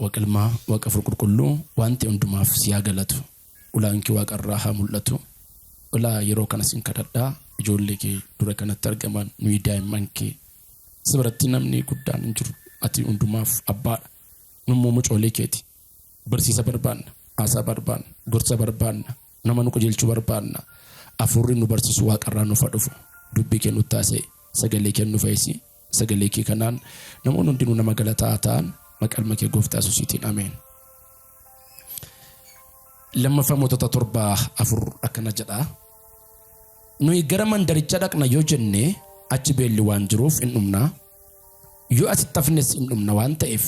Waaqa Ilmaa, Waaqa Hafuura Qulqulluu, waan ta'e hundumaaf si haa galatu. Ulaan kee Waaqa irraa haa mul'atu. Ilaa yeroo kana sin kadhadha, ijoollee kee dura kanatti argaman, nuyi daa'imman kee. Si biratti namni guddaan hin jiru. Ati hundumaaf abbaadha. Nu immoo mucoolee keeti. Barsiisa barbaanna, haasaa barbaanna, gorsa barbaanna, nama nu qajeelchu barbaanna. Hafuurri nu barsiisu Waaqarraa nuuf haa dhufu. Dubbii kee nutti haasa'i. Sagalee kee nu fayyisi. Sagalee kee kanaan namoonni hundinuu nama galataa haa ta'an. Maqaa ilma kee Gooftaa Yesuusiitiin ameen. Lammaffaa Mootota 7, 4 akkana jedha. Nuyi gara mandaricha dhaqna yoo jenne achi beelli waan jiruuf in dhumna. Yoo asitti hafnes in dhumna waan ta'eef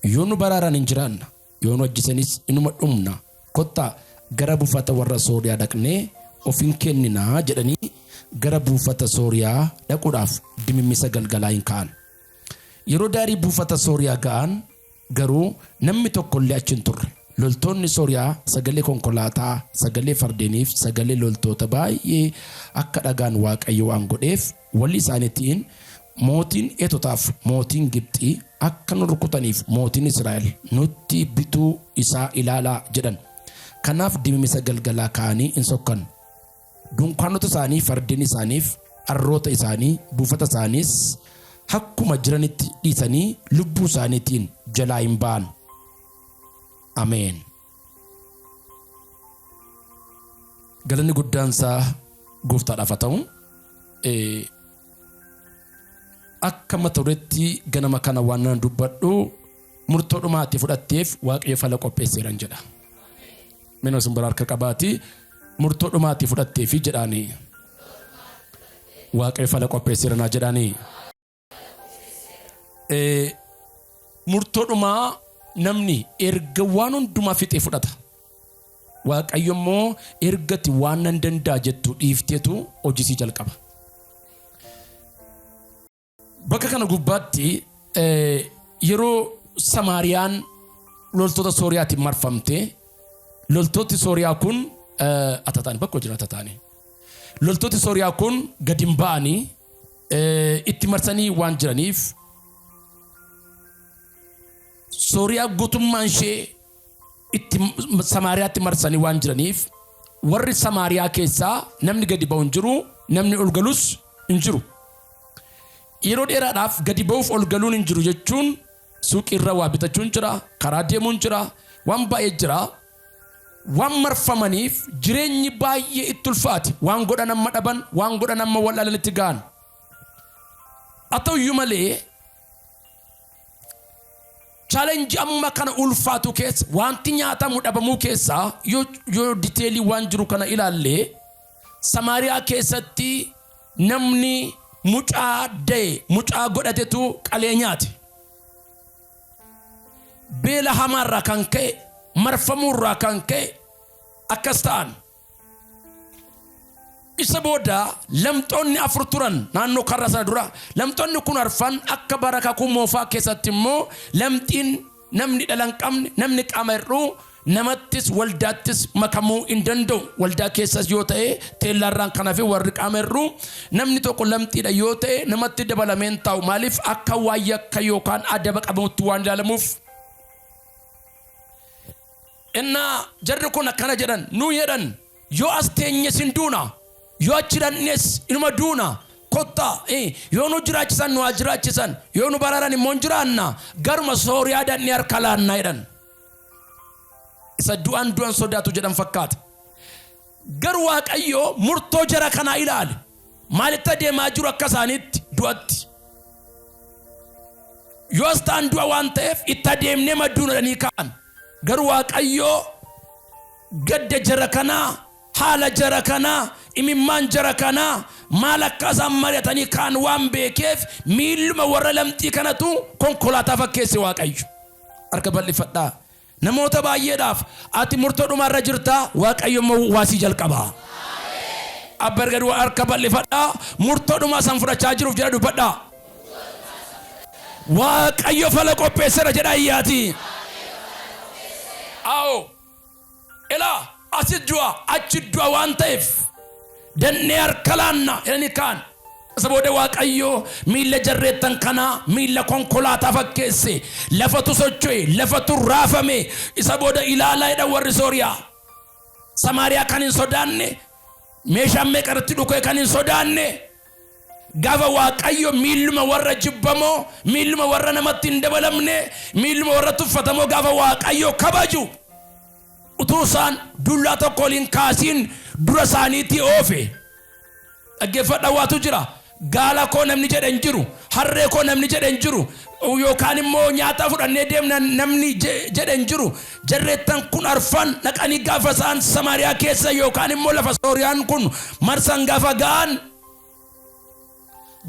yoo nu baraaran in jiraanna, yoo nu ajjeesanis inuma dhumna. Kottaa gara buufata warra Sooriyaa dhaqnee of in kenninaa jedhanii gara buufata Sooriyaa dhaquudhaaf dimimmisa galgalaa in ka'an. Yeroo daarii buufata Sooriyaa ga'an garuu namni tokko illee achi hin turre. Loltoonni Sooriyaa sagalee konkolaataa, sagalee fardeeniif sagalee loltoota baay'ee akka dhaga'an Waaqayyo waan godheef walii isaaniitiin, Mootiin Heetotaaf mootiin Gibxii akka nu rukutaniif mootiin Israa'el nutti bituu isaa ilaalaa jedhan. Kanaaf dimimisa galgalaa ka'anii in sokkan. Dunkaanota isaanii, fardeen isaaniif, harroota isaanii, buufata isaaniis hakkuma jiranitti dhiisanii lubbuu isaaniitiin jalaa in ba'an. Ameen. Galanni guddaan isaa gooftaadhaaf haa ta'u. Akka mata dureetti ganama kana waan nan dubbadhu murtoo dhumaatti fudhatteef Waaqayyo fala qopheesseeran jedha. Minoo isin bira harka qabaati murtoo dhumaatti fudhatteefi jedhaani. Waaqayyo fala qopheesseera naa jedhaani. Murtoo dhumaa namni erga waan hundumaa fixee fudhata. Waaqayyo immoo ergati waan nan danda'a jettu dhiifteetu hojii sii jalqaba. Bakka kana gubbaatti yeroo Samaariyaan loltoota Sooriyaatiin marfamte, loltooti Sooriyaa kun atataani bakka jiran atataani. Loltooti Sooriyaa kun gadi hin ba'anii itti marsanii waan jiraniif Sooriyaa guutummaan ishee itti Samaariyaatti marsanii waan jiraniif warri Samaariyaa keessaa namni gadi ba'u hin jiru, namni ol galus hin jiru. Yeroo dheeraadhaaf gadi ba'uuf ol galuun hin jiru jechuun suuqii irra waa bitachuun jira, karaa deemuun jira, waan baay'ee jira. Waan marfamaniif jireenyi baay'ee itti ulfaate. Waan godhan amma dhaban, waan godhan amma wallaalanitti ga'an. Haa ta'uyyuu malee challenge amma kana ulfaatu keessa wanti nyaatamu dhabamuu keessa yoo diteelii waan jiru kana ilaalle Samaariyaa keessatti namni mucaa da'e mucaa godhatetu qalee nyaate. Beela hamaarraa kan ka'e marfamuurraa kan ka'e akkas ta'an. Isa booda lamxoonni afur turan naannoo karra sana dura. Lamxoonni kun arfan akka bara kakuu moofaa keessatti immoo lamxiin namni dhala hin qabne, namni qaama hir'uu namattis waldaattis makamuu hin danda'u. Waldaa keessas yoo ta'e teellaarraan kan hafe warri qaama hir'uu namni tokko lamxiidha yoo ta'e namatti dabalamee hin taa'u. Maaliif akka waan yakka yookaan adaba qabamutti waan ilaalamuuf. Ennaa jarri kun akkana jedhan, nu jedhan, yoo as teenyes hin duuna, yoo achi dhaqnes inuma duuna, kottaa, yoo nu jiraachisan nu haa jiraachisan, yoo nu baraaran immoo hin jiraanna, garuma Sooriyaa dhaqnee harka laanna jedhan. Isa du'an du'an sodaatu jedhan fakkaata. Garuu Waaqayyo murtoo jara kanaa ilaale. Maalitti adeemaa jiru akka isaaniitti? Du'atti. Yoo as ta'an du'a waan ta'eef itti adeemnee madduun jedhanii ka'an. Garuu Waaqayyo gadda jara kanaa, haala jara kanaa, imimmaan jara kanaa maal akka isaan mari'atanii ka'an waan beekeef miilluma warra lamxii kanatu konkolaataa fakkeesse Waaqayyo. Harka bal'ifadhaa. Namoota baay'eedhaaf ati murtoo dhumaa irra jirta, Waaqayyo immoo waa sii jalqaba. Abba erga du'a harka bal'ifadhaa, murtoo dhumaa san fudhachaa jiruuf jedha dubbadhaa. Waaqayyo fala qopheesseera jedha iyyaati. Awo ilaa asit du'a achi du'a waan ta'eef dannee harka laanna jedhanii ka'an. Isa booda Waaqayyo miilla jarreettan kanaa miilla konkolaataa fakkeesse. Lafatu socho'e, lafatu raafame. Isa booda ilaalaa jedhan warri Sooriyaa. Samaariyaa kan hin sodaanne, meeshaan meeqa irratti dhukee kan hin sodaanne, gaafa Waaqayyo miilluma warra jibbamoo, miilluma warra namatti hin dabalamne, miilluma warra tuffatamoo gaafa Waaqayyo kabaju, utuu isaan dullaa tokko ol hin kaasiin dura isaaniitii oofe. Dhaggeeffadhaa waatu jira. Gaala koo namni jedhe hin jiru. Harree koo namni jedhe hin jiru. Yookaan immoo nyaata fudhannee deemna namni jedhe hin jiru. Jarreettan kun arfan dhaqanii gaafa isaan Samaariyaa keessa yookaan immoo lafa Sooriyaan kun marsan gaafa ga'an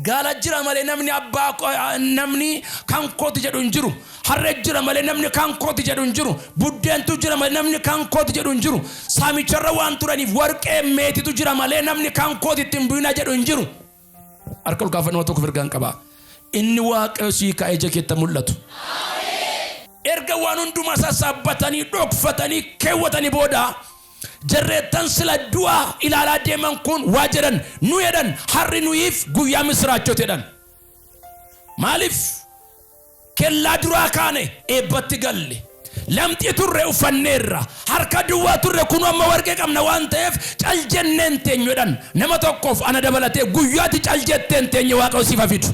Gaala jira malee namni abbaa namni kan kooti jedhu hin jiru. Harree jira malee namni kan kooti jedhu hin jiru. Buddeentu jira malee namni kan kooti jedhu hin jiru. Saamicharra waan turaniif warqee meetitu jira malee namni kan kooti itti hin bu'ina jedhu hin jiru. Harka ol kaafadhu nama tokko firgaan qaba. Inni Waaqayyo sii kaa'ee ija keetti mul'atu. Erga waan hundumaa sassaabbatanii dhokfatanii keewwatanii booda Jarreettan sila du'a ilaalaa deeman kun waa jedhan, nu jedhan har'i nuyiif guyyaa misiraachooti jedhan. Maaliif? Kellaa duraa kaane eebbatti galle. Lamxii turre uffanneerra. Harka duwwaa turre kunoo amma warqee qabna waan ta'eef cal jennee hin teenyu jedhan. Nama tokkoof ana dabalatee guyyaatti cal jettee hin teenye Waaqayyo siif haa fidu.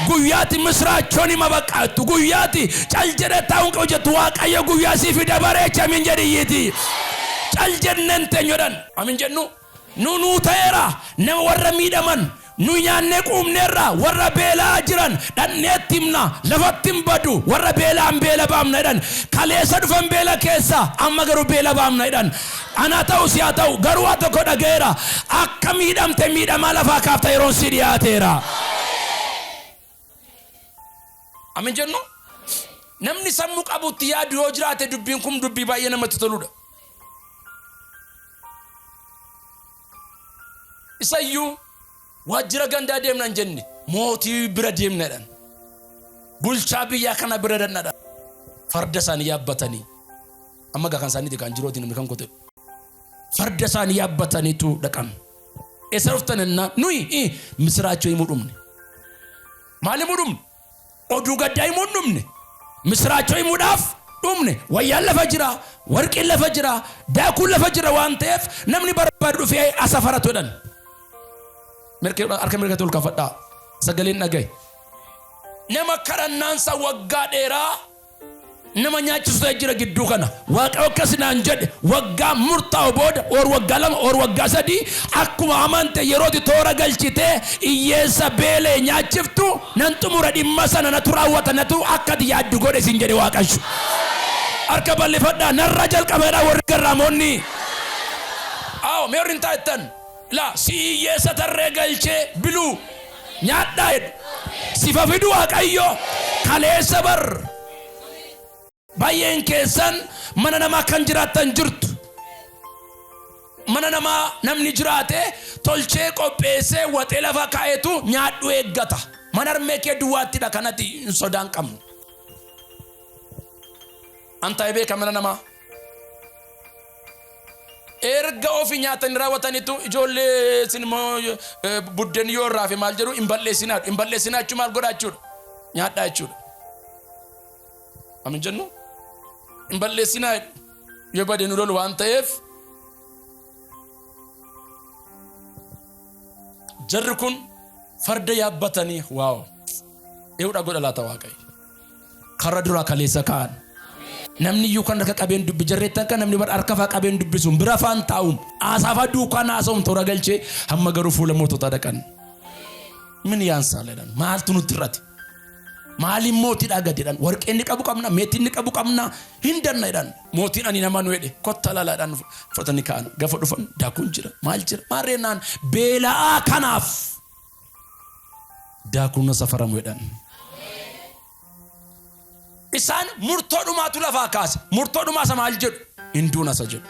Guyyaatti misiraachoon hima baqqaattu. Guyyaatti cal jedhee taa'uun qabu jettu Waaqayyo guyyaa sii fida bareecha amin jedhi iyyiiti. Cal jennee hin teenyu jedhan. Amin jennu. Nu nuu ta'eera nama warra miidhaman nu nyaannee quubneerra warra beela'aa jiran dhaqneetti himna lafatti hin badu warra beela'an beela baafna jedhan. Kaleessa dhufan beela keessa amma garuu beela baafna jedhan. Anaa ta'u si haa ta'u garuu waa tokko dhaga'eera akka miidhamte miidhamaa lafaa kaafta yeroon si dhiyaateera. Amin jennu namni sammuu qabutti yaadu yoo jiraate dubbiin kun dubbii baay'ee namatti toludha. Isayyuu waajjira gandaa deemna hin jenne mootii bira deemna jedhan. Bulchaa biyyaa kana bira dhaqna. Farda isaanii yaabbatanii Amma egaa kan isaaniiti kan jirooti namni kan kote. Farda isaanii yaabbataniitu dhaqan. Eessa dhuftan ennaa nuyi misiraachoo himuu dhumne. Maal himuu dhumne? Oduu gaddaa himuu hin dhumne. Misiraachoo himuudhaaf dhumne. Wayyaan lafa jira, warqiin lafa jira, daakuun lafa jira waan ta'eef namni barbaadu dhufee asafaratu jedhan. Harka mirgatti ol kaafadhaa. Sagaleen dhagaye. Nama kadhannaansa waggaa dheeraa nama nyaachisu ta'e jira gidduu kana. Waaqayyo akkas naan jedhe waggaa murtaa'u booda or waggaa 2 or waggaa 3 akkuma amante yerooti toora galchitee hiyyeessa beela'e nyaachiftu nan xumura dhimma sana natu raawwata natu akka ati yaaddu godhe sin jedhe Waaqayyo. Harka bal'ifadhaa narraa jalqaba jedhaa warri garraamoonni. Aawo mee warri hin taa'ettan laa si hiyyeessa tarree galchee biluu nyaadhaa jedhu. Sifa fidu Waaqayyo kaleessa bar baay'een keessan mana namaa kan jiraattan jirtu. Mana namaa namni jiraate tolchee qopheessee waxee lafa kaa'etu nyaadhu eeggata. Mana harmee kee duwwaattidha kanati hin sodaan qabne. An taa'ee beeka mana namaa. Erga ofi nyaatanii raawwatanitu ijoollee isin immoo buddeen yoo irraa hafe maal jedhu hin balleessinaa hin balleessinaa jechuun maal godhaa jechuudha nyaadhaa jechuudha. Amin jennu hin balleessinaa yoo bade nu lolu waan ta'eef jarri kun farda yaabbatanii waaw eewudha godha laata waaqayyo. Karra duraa kaleessa kaa'an. Namni iyyuu kan harka qabeen dubbi jarreettan kan namni bar harka faa qabeen dubbisuun bira faan taa'uun haasaafaa duukaan haasa'uun toora galchee hamma garuu fuula moototaa dhaqan. Min yaansaa jedhan maaltu nutti irrate? Maaliin mootiidhaa gadi jedhan warqee inni qabu qabna meetii inni qabu qabna hin danna jedhan mootiin ani nama nu jedhe kotta lala jedhan fudhatanii ka'an gafa dhufan daakuun jira maal jira maal reennaan beela'aa kanaaf daakuun na safaramu jedhan. Isaan murtoo dhumaatu lafaa kaase. Murtoo dhumaa isa maal jedhu? Hin duuna isa jedhu.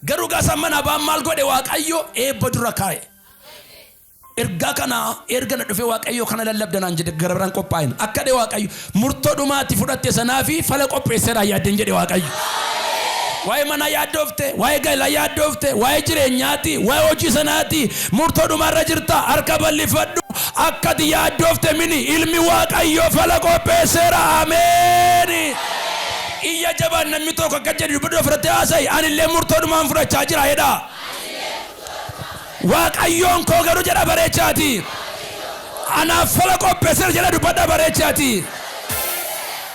Garuu gaasa mana baan maal godhe Waaqayyo eebba dura kaa'e. Ergaa kana erga na dhufee Waaqayyo kana lallabda naan jedhe gara biraan qophaa'in. Akka dhe Waaqayyo murtoo dhumaatti fudhatte sanaa fi fala qopheesseera yaadden jedhe Waaqayyo. Waa'ee manaa yaaddoofte, waa'ee gaa'elaa yaaddoofte, waa'ee jireenyaati, waa'ee hojii sanaati, murtoo dhumarra jirta, harka bal'ifadhu. Akka ati yaaddoofte mini, ilmi Waaqayyoo fala qopheesseera. Ameen. Iyya jabaan namni tokko akka jedhu dubbadhu, ofirratti haasa'i. Anillee murtoo dhumaan fudhachaa jira jedha. Waaqayyoon koo garuu jedha bareechaati. Anaaf fala qopheesseera jedha, dubbadha bareechaati.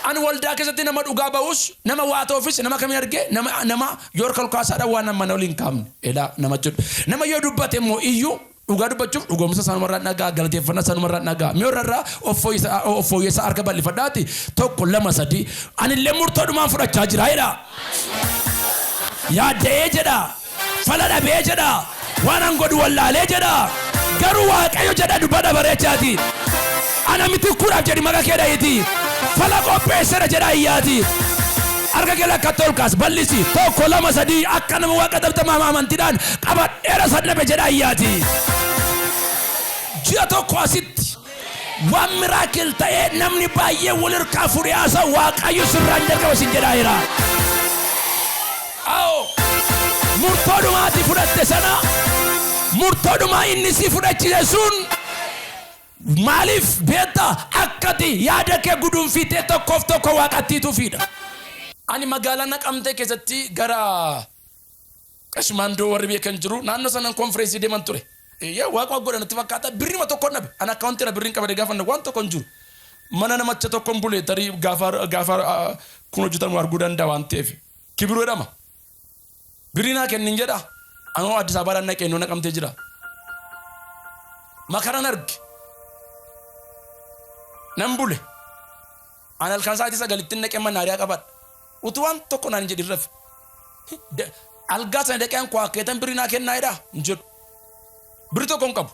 Ani waldaa keessatti nama dhugaa ba'us, nama waa ta'uufis, nama kamiin arge, nama yoo harka ol kaasaadhaan waan nama waliin kaafne elaa nama jedhu. Nama yoo dubbate immoo iyyuu, dhugaa dubbachuuf, dhugoomsa isaanumarraa dhagaa, galateeffannaa isaanumarraa dhagaa. Mi'a irraa of fooyyessaa, harka bal'ifadhaati. Tokko, lama, sadii. Anillee murtoo dhumaan fudhachaa jira jedha. Yaadda'ee jedha. Fala dhabee jedha. Waan an godhu wallaalee jedha. Garuu Waaqayyo jedha, dubbadha bareechaati. Ana mitikkuudhaaf jedhi, maqaa kee dha'iiti. Fala qopheesseera jedha iyyaati. Harka kee lakkatti ol kaas, bal'isi. Tokko, lama, sadii. Akka nama Waaqa dabtamaa amantiidhaan qabadheera san dhabe jedha iyyaati. Ji'a tokko asitti waan miracle ta'ee namni baay'ee wal hirkaa fuudhee haasa'u Waaqayyo sirraan jalqaba sin jedhaa jira. Awo, murtoo dhumaati fudhatte sana, murtoo dhumaa inni si fudhachise sun maaliif beektaa? Akkati yaada kee gudunfitee tokkoof tokko Waaqattiituufiidha. Ani magaalaa Naqamtee keessatti gara Qashmaandoo warri beekan jiru, naannoo sanan konfireensii deeman ture. Yaa Waaqa godhan natti fakkaata, birrima tokko dhabe. Ani akkaawuntiira birriin qabade gaafa waan tokko hin jiru. Mana namacha tokko hin bule, tarii gaafa kun hojjetamu arguu danda'a waan ta'eef. Kibiruu jedhama. Birrii naa kennin jedha. Anoo Addis Ababaadhaan naqee, innoo Naqamtee jira. Makaran arge. Nan bule. Ani halkan sa'aatii 9tti naqee mannaariyaa qabadha. Utuu waan tokko naan hin jedhin rafe. Algaa sana dhaqee an kwaakkeetan, birrii naa kennaa jedhaa hin jedhu. Birrii tokko hin qabu.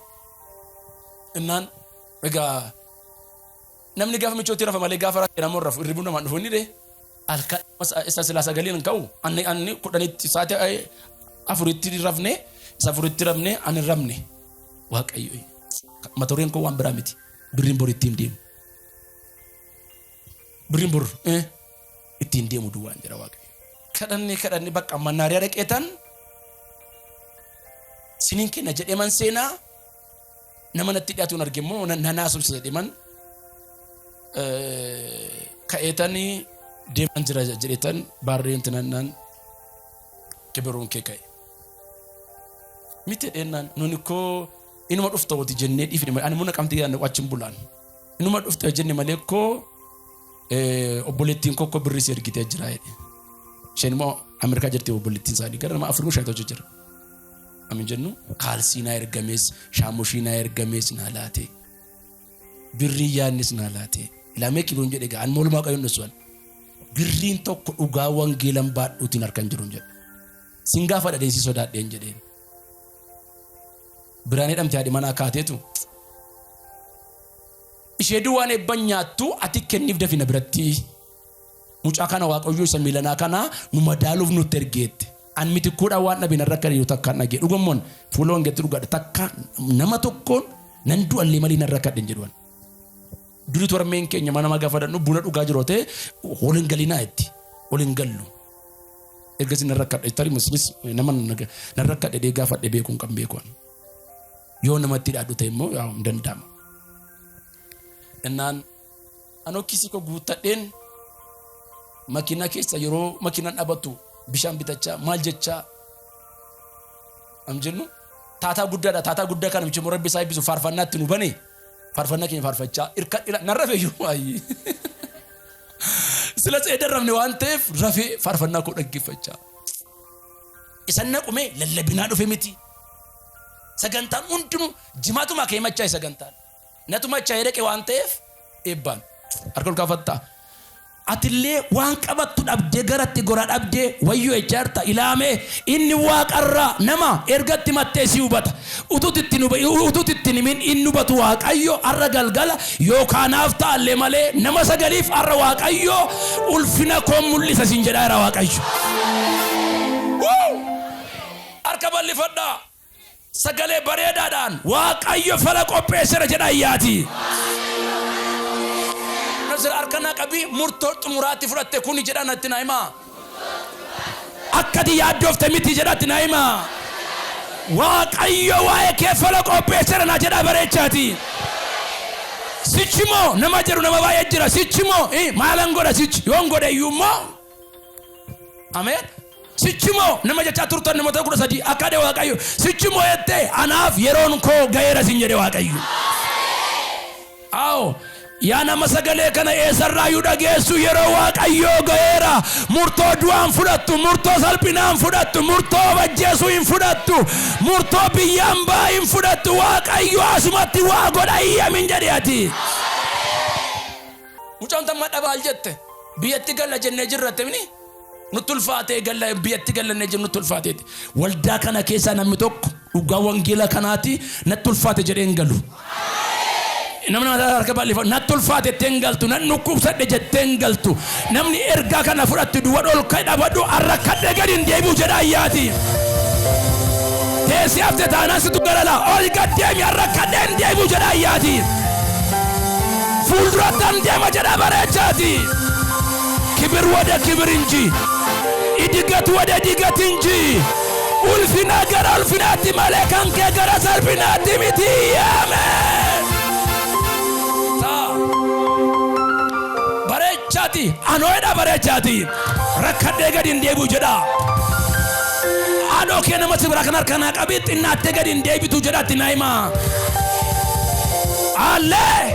Innaan egaa namni gaafa michootti rafa malee gaafa jedhamu rafu hirribuu namaan dhufu inni dee. Halkan isa silaa 9n hin ka'u, anni 10tti, sa'aatii 4tti rafne, isa 4tti rafne, ani hin rafne. Waaqayyo, mata dureen koo waan biraa miti. Birriin bor ittiin deemu. Birriin bor ittiin deemu duwwaan jedha Waaqayyo. Kadhannee kadhannee bakka mannaariyaa dhaqeetan, siniin kenna jedhee man seenaa, nama natti dhiyaatuun arge immoo na naasumsa jedhee man ka'eetanii deeman jira jedheetan baarreen tinannaan kibiruun kee ka'e. Miti jedheenaan, nuni koo inuma dhufta wati jennee dhiifne malee, ani muna qabxii yaadne achi bulaan. Inuma dhufta jenne malee koo obboleettiin koo koo birrii si ergitee jira jedhe. Isheen immoo Ameerikaa jirti, obboleettiin isaanii gara nama afurii shan hojii jira. Amin jennu, kaalsii naa ergamees, shaamushii naa ergamees naa laate. Birrii yaadnis naa laate. Ilaamee kibiruun jedhe, egaa ani moolumaa qayyuun dhussuwan. Birriin tokko dhugaa wangeelan baadhuutiin harkan jiruun jedhe. Sin gaafa dhadheen si sodaadheen jedheen. Biraan jedhamte haadhi manaa kaateetu. Ishee duwwaan eebban nyaattu, ati kenniif dafina biratti. Mucaa kana Waaqayyo isa miilanaa kana nu madaaluuf nutti ergeette. An mitikkuudhaan waan dhabe narra akka dhiiru takkaan dhagee. Dhugummoon fuula wangeetti dhugaadha. Takka nama tokkoon nan du'allee malee narra akka hin jedhuan. Durii tormeen keenya mana nama gaafa dhaqnu buna dhugaa jiru ta'e ol hin galinaa itti. Ol hin gallu. Ergasii narra akka tarii musliis nama narra akka dhedhee gaafadhe beekuun kan beekuan. Yoo namatti dhaadhu ta'e immoo yaa hin danda'ama. Innaan anoo kiisii koo guuttadheen makiinaa keessa, yeroo makiinaan dhaabatu bishaan bitachaa maal jechaa am jennu, taataa guddaadha. Taataa guddaa kana michi Rabbi isaa eebbisu, faarfannaatti nu bane, faarfannaa keenya faarfachaa irka nan rafe iyyuu baay'ee. Sila seedan rafne waan ta'eef rafee faarfannaa koo dhaggeeffachaa. Isan naqume lallabinaa dhufe miti. Sagantaan hundinuu jimaatuma kee machaa'e sagantaan. Natu machaa'ee dhaqe waan ta'eef eebbaan. Harka ol kaafattaa. Atillee waan qabattu dhabdee, garatti gora dhabdee wayyoo jechaa jirta. Ilaamee, inni Waaqarraa nama ergatti mattee si hubata. Utuut itti himin inni hubatu Waaqayyo har'a galgala yookaan naaf ta'allee malee nama sagaliif har'a Waaqayyo ulfina koo mul'isa siin jedhaa jira Waaqayyo. Harka bal'ifadhaa. Sagalee bareedaadhaan Waaqayyo fala qopheesseera jedha iyyaati. Nasir harka naa qabii, murtoo xumuraatti fudhatte kuni jedha natti naa himaa. Akkati yaaddofte miti jedhatti naa himaa. Waaqayyo waa'ee kee fala qopheesseera naa jedhaa bareechaati. Sichi moo nama jedhu nama baay'ee jira. Sichi moo maalan godha sichi yoon godhe iyyuu immoo. Ameen. Sichi moo nama jechaa turtan namoota 13 akka jedhe Waaqayyo. Sichi moo jettee anaaf yeroon koo ga'eera sin jedhe Waaqayyo. Awo yaa nama sagalee kana eessarraayyuu dhageessu yeroo Waaqayyoo ga'eera. Murtoo du'aan fudhattu, murtoo salphinaan fudhattu, murtoo of ajjeesuu hin fudhattu, murtoo biyyaan ba'aa hin fudhattu. Waaqayyo asumatti waa godha iyyamin jedhe ati. Mucaan tamma dhabaal jette biyyatti galla jennee jirratte mini nutti ulfaatee galla biyyatti gallannee jirru nutti ulfaateeti. Waldaa kana keessaa namni tokko dhugaa wangeela kanaati natti ulfaate jedhee hin galu. Namni mataa harka bal'ifa natti ulfaate jettee hin galtu, nan dhukkubsadhe jettee hin galtu. Namni ergaa kana fudhattu duwwa ol ka'e dhabadhu har'a kadhee gadi hin deebi'u jedha ayyaati. Teessee hafte taanaan situ galala ol gad deemi har'a kadhee hin deebi'u jedha ayyaati. Fuuldurattan deema jedha bareechaati. ክብር ወደ ክብር እንጂ እድገት ወደ እድገት እንጂ ulfina gara ulfinaatti malee kan kee gara salphinaatti miti. Ameen. Taa. Bareechaati anooedha bareechaati rakkadhee gadi hin deebi'u jedha. Haadhoo kee nama si biraa kan harka naa qabii xinnaattee gadi hin deebitu jedhaatti naa himaa. Allee.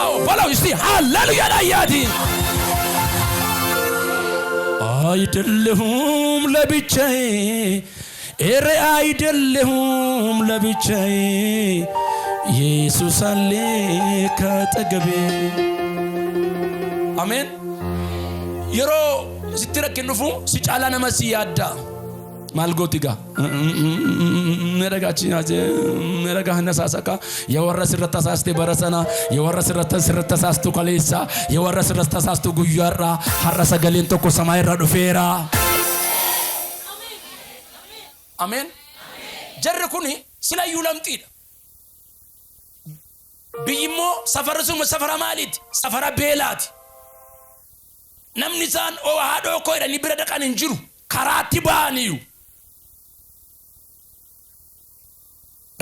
Awo balaw isti hallelujah ayyaati. አይደለሁም ለብቻዬ ኤረ አይደለሁም ለብቻዬ ኢየሱስ አለ ካጠገቤ። Ameen. Yeroo sitti rakkin dhufu si caalaa nama si yaadda. Maal gooti gaa? Ragaa nasaasaka የwarra sirratti tasaaste bara sana የwarra sirratti sirratti tasaastu kaleessa የwarra sirratti tasaastu guyyaarraa har'a sagaleen tokko samaa irra dhufeera. Ameen. Jarri kuni silayyuu lamxiidha. Biyyi immoo safarri sun safara maaliiti? Safara beelaati. Namni isaan oo haadhoo koo jedhanii bira dhaqan hin jiru. Karaatti ba'aniiru.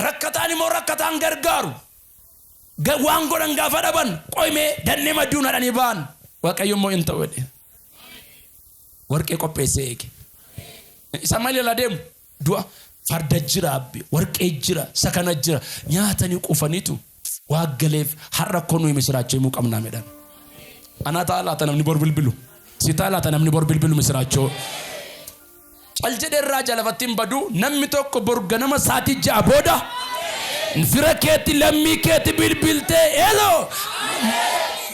Rakkataan immoo rakkataan gargaaru. Waan godhan gaafa dhaban qoymee dannee madduun hadhanii ba'an. Waaqayyo immoo hin ta'u jedhe. Warqee qopheessee eege. Isa maal jala deemu? Du'a farda jira abbi warqee jira sakana jira nyaatanii quufaniitu waa galeef har'a koo nuyi misiraachoo himuu qabnaa jedhan. Anaa ta'a laata namni bor bilbilu? Si ta'a laata namni bor bilbilu misiraachoo? Cal jedhee irraa jalafatti hin badu namni tokko bor ganama sa'aatii 6 booda fira keetti lammii keetti bilbiltee heloo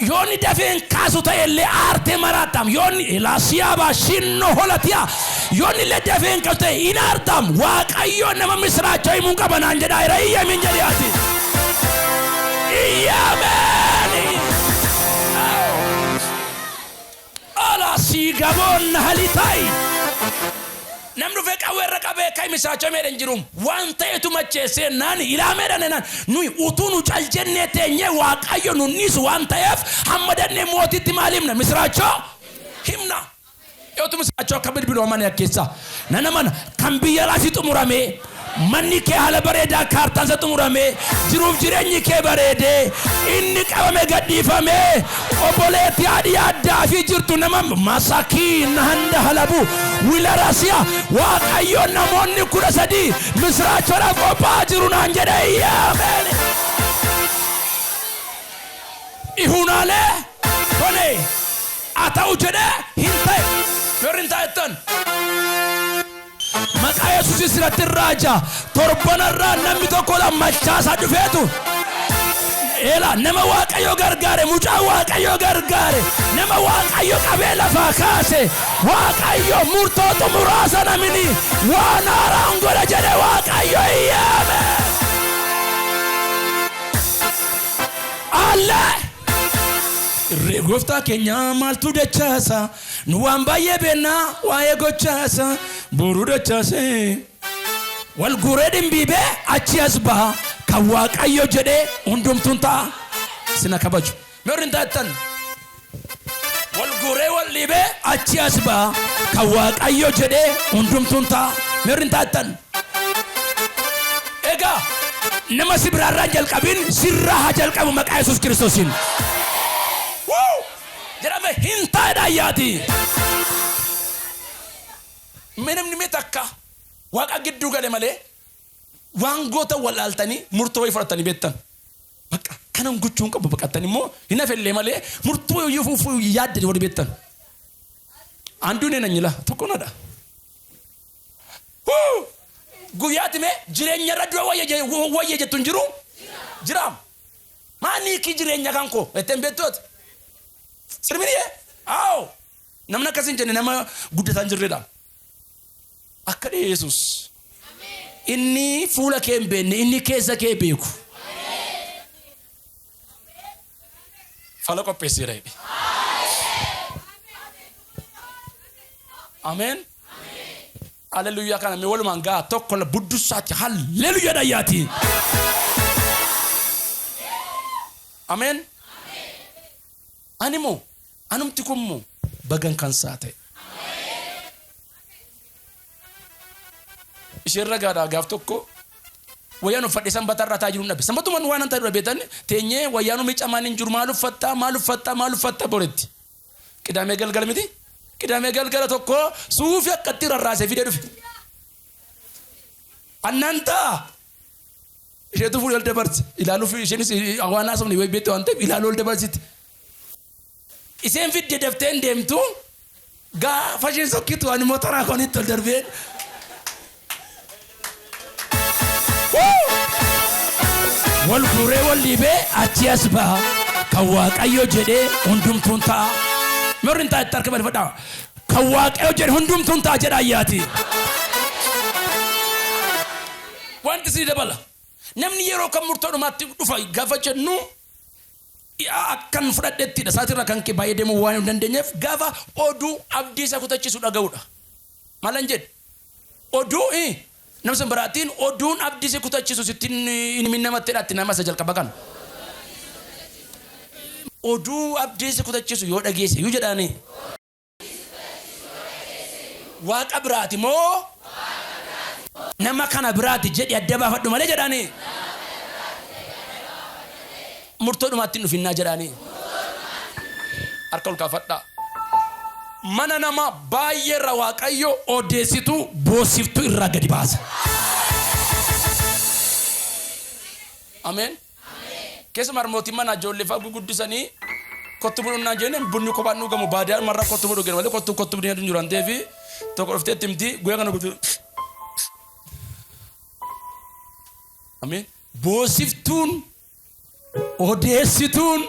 yoonni dafee hin kaasu ta'e illee aartee maraatam yoonni ilaasiyaabaa shinnoo holatiyaa yoonni illee dafee hin kaasu ta'e hin aartam Waaqayyo nama misiraachoo himuu qaba naan jedhaa jira iyyamin jedhi ati iyyameeni ala siigaboon halitai Namni dhufee qawwee irra qabee kai misiraachoo meedha hin jiru. Waan ta'etu macheessee naan ilaameedha naan nuyi utuu nu cal jennee teenyee Waaqayyo nu niisu waan ta'eef hamma dannee mootitti maal himna misiraachoo himna. Yootu misiraachoo akka bilbiluu amane akkeessa. Nana mana kan biyya laafii xumuramee manni kee haala bareedaa kaartaansa xumuramee jiruuf jireenyi kee bareedee inni qabame gadhiifamee obboleetti haadhi yaaddaa fi jirtu nama masakiin handa halabu wilarasiya Waaqayyo namoonni 13 misiraachoodhaaf qophaa'aa jiru naan jedhe yaameen. Ihunaalee tole haa ta'u jedhee hin ta'e. Warri hin taa'ettan. Maqaa Yesuusin sirratti raaja. Torbanarraa namni tokko lammachaasaa dhufeetu. Eela nama Waaqayyo gargaare mucaa Waaqayyo gargaare nama Waaqayyo qabee lafaa kaase Waaqayyo murtoo xumuraa sana mini waan haaraan godha jedhe Waaqayyo iyyaame. Allee! Irree gooftaa keenyaa maaltu dachaasa? Nu waan baay'ee beennaa waa'ee gochaasa. Boruu dachaasee. Wal guuree dhimbiibee achi as baha. Kan Waaqayyo jedhee hundumtuun ta'a. Sina kabaju. Mee warri hin taa'ettan. Wal guuree wal dhiibee achi as ba'a. Kan Waaqayyo jedhee hundumtuun ta'a. Meerri hin taattan. Egaa nama si biraarraa hin jalqabin sirraa haa jalqabu maqaa Yesuus Kiristoosiin. Wuu! Jedhame hin taa'edha ayyaati. Mee namni mee takka Waaqa gidduu gale malee waan gootan wal'aaltanii murtoo wayii fudhattanii beektan. Bakka kanan gochuu hin qabu baqattanii immoo hin hafellee malee murtoo wayii fuufuu yaaddanii warri beektan. Anduun eenyila tokko nadha. Huu! Guyyaatti mee jireenya irra du'a wayya wayya jettu hin jiru? Jiraam. Maanii kii jireenya kan koo jettee hin beektu ati? Sirminiyee? Aawo! Namni akkas hin jenne nama guddataa hin jirredha. Akka dhee Yesuus. Inni fuula kee hin beekne, inni keessa kee beeku. Fala qopheesseera jedhe. Ameen. Haleluuyaa kana mee walumaan ga'a tokko buddussaati haleluuyaa dhayyaati. Ameen. Ani moo anumti kun moo bagan kan saa ta'e. Isheen ragaadha gaaf tokko wayyaan uffadhe sanbata irraa taa'aa jiruun dhabe. Sanbatumaan waan an ta'e dura beektan teenyee wayyaanuu miicamaan hin jiru maal uffattaa maal uffattaa maal uffattaa boretti. Qidaamee galgala miti qidaamee galgala tokko suufii akkatti rarraasee fidee dhufe. Annaan ta'a Isheetu fuudhee ol dabarse. Ilaaluuf isheenis waan haasofne yoo beekte waan ta'eef ilaaluu ol dabarsiti. Isheen fidde daftee hin deemtu. Gaafa isheen sokkitu ani immoo taraa koon itti ol darbeen. Wal guuree wal dhiibee achi as baha. Kan Waaqayyo jedhee hundumtuun ta'a. Warri hin ta'a itti harka balfadhaa. Kan Waaqayyo jedhe hundumtuun ta'a jedha ayyaati. Wanti isinii dabala. Namni yeroo kam murtoo dhumaatti dhufa gaafa jennu akkan fudhadhettidha. Sa'aatii irraa kan ka'e baay'ee deemuu waan hin dandeenyeef gaafa oduu abdii isa kutachiisu dhaga'udha. Maalan jedhe? Oduu nama san biraatiin oduun abdii si kutachiisu sitti hin himin namatti jedhaatti nama isa jalqaba kana. Oduu abdii si kutachiisu yoo dhageesse iyyuu jedhaanii. Waaqa biraati moo nama kana biraati jedhi adda baafadhu malee jedhaanii. Murtoo dhumaatti hin dhufinnaa jedhaanii. Harka ol kaafadhaa. Mana nama baay'ee irra Waaqayyo odeessituu boossiftuu irraa gadi baasa. Ameen. Keessumaa harmootiin manaa ijoollee fa'aa guguddisanii kottu buna dhugnaan jenneen bunni kophaan dhugamu baadiyyaa marraa kottu buna dhugan malee kottu kottu bunni hin jiru waan ta'eef tokko dhuftee itti himti guyyaa kana guutuu. Ameen. Boosiftuun odeessituun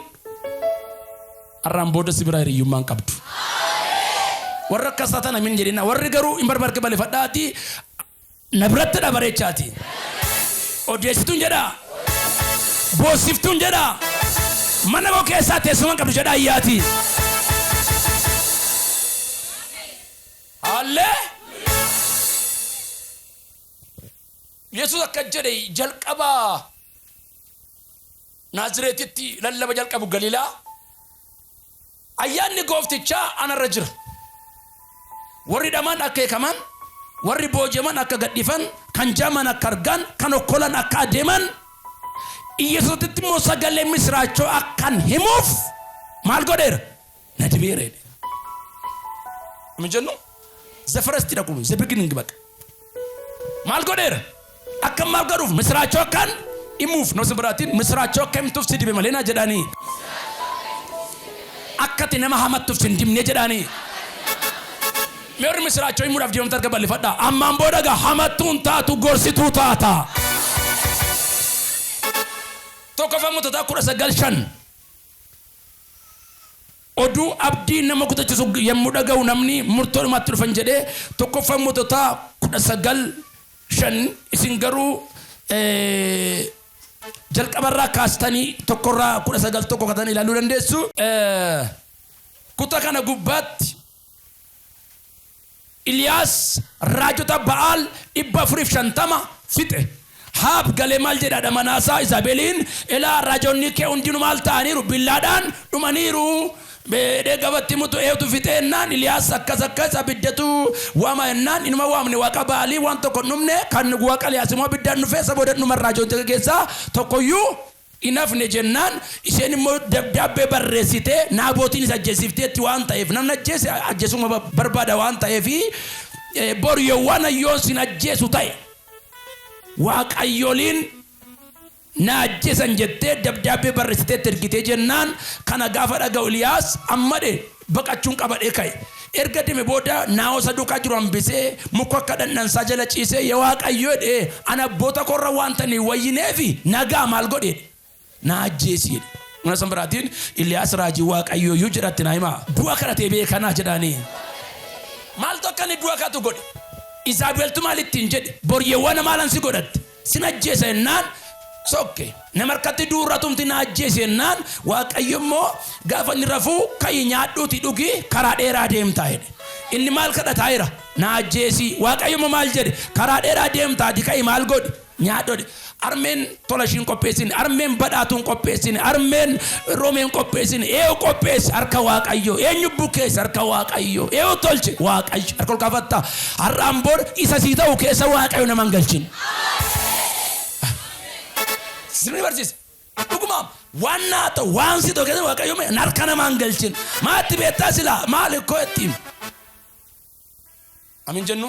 har'aan booda si biraa hiriyyummaa hin qabdu. Warra akkas taatan amiin jedhina. Warri garuu hin barbaarke balefadhaati na biratti dha bareechaati. Odeessituun jedhaa. Boossiftuun jedhaa. Mana koo keessaa teessuma hin qabdu jedhaa iyyaati. Haallee. Yesuus akkas jedhe jalqaba Naazireetitti lallaba jalqabu Galiilaa ayyaanni gooftichaa anarra jira. Warri hidhaman akka hiikaman, warri booji'aman akka gadhiifan, kan jaaman akka argan, kan okkolan akka adeeman, Iyesuusitti immoo sagalee misiraachoo akkan himuuf maal godheera? Na dibeera jedhe. Amma jennu the first dha kun the beginning baqa. Maal godheera? Akka maal godhuuf misiraachoo akkan himuuf nama biraatiin misiraachoo akka himtuuf si dibe malee naa jedhaanii. Akka ati nama hamattuuf si hin dibne jedhaanii. Mee warri misiraachoo himuudhaaf deemamte harka bal'ifadhaa. Ammaan booda gaa hamattuun taatu gorsituu taata. Tokkoffaa Moototaa 19:5. Oduu abdii nama kutachisu yommuu dhaga'u namni murtoo dhumaatti dhufan jedhee Tokkoffaa Moototaa 19, 5 isin garuu jalqabarraa kaastanii tokkorraa 19 1 katan ilaaluu dandeessu. Kutaa kana gubbaatti Iliyaas raajota Ba'aal 450 fixe. Haab galee maal jedhe haadha manaasaa Izaabeliin, Ilaa raajonni kee hundinuu maal ta'aniiru? Billaadhaan dhumaniiru. Beedhee gabatti mutu eetu fixee jennaan Iliyaas akkas akkas abiddatu waama jennaan inuma waamne waaqa Ba'aalii waan tokko hin dhumne kan waaqa Iliyaas immoo abiddaan dhufee isa booda dhuma raajoota keessaa tokkoyyuu hin hafne jennaan isheen immoo dabdaabbee barreessitee Naabootiin isa ajjeesifteetti waan ta'eef namni ajjeese ajjeesuma barbaada waan ta'eef bor yoo waan yoon sin ajjeesu ta'e waaqayyoliin na ajjeesan jettee dabdaabbee barreessiteetti ergitee jennaan kana gaafa dhaga'u Iliyaas ammadhe baqachuun qabadhee ka'e. Erga deeme booda naa'osa duukaa jiru hambisee muka akka dhandhansaa jala ciisee yaa Waaqayyo jedhee ana abboota korra waan ta'anii wayyineefi nagaa maal godhe na ajjeesi jedhe. Mana san biraatiin Iliyaas raajii Waaqayyo iyyuu jedhatti naa himaa du'a kadhatee beekanaa jedhaanii. Maaltu akka inni du'a kadhatu godhe? Izaabeltu maal ittiin jedhe? Boryeewwan maalan si godhatte? Sin ajjeesa jennaan sokke. Nama harkatti duurratumti na ajjeese jennaan Waaqayyo immoo gaafa inni rafuu ka'i nyaadhuuti dhugi karaa dheeraa deemtaa jedhe. Inni maal kadhataa jira? Na ajjeesi. Waaqayyo immoo maal jedhe? Karaa dheeraa deemtaati ka'i maal godhi? Nyaadhu jedhe. Harmeen tola ishiin qopheessine, harmeen badhaatuun qopheessine, harmeen roomeen qopheessine, eenyu qopheesse? Harka Waaqayyo. Eenyu bukeesse? Harka Waaqayyo. Eenyu tolche? Waaqayyo. Harka ol kaafattaa. Har'aan booda isa sii ta'u keessa Waaqayyo nama hin galchin. Sirni barsiisa. Dhuguma waan naa ta'u waan si ta'u keessa Waaqayyo harka namaa hin galchin. Maatti beektaa silaa maal ikkoo ittiin. Amiin jennu.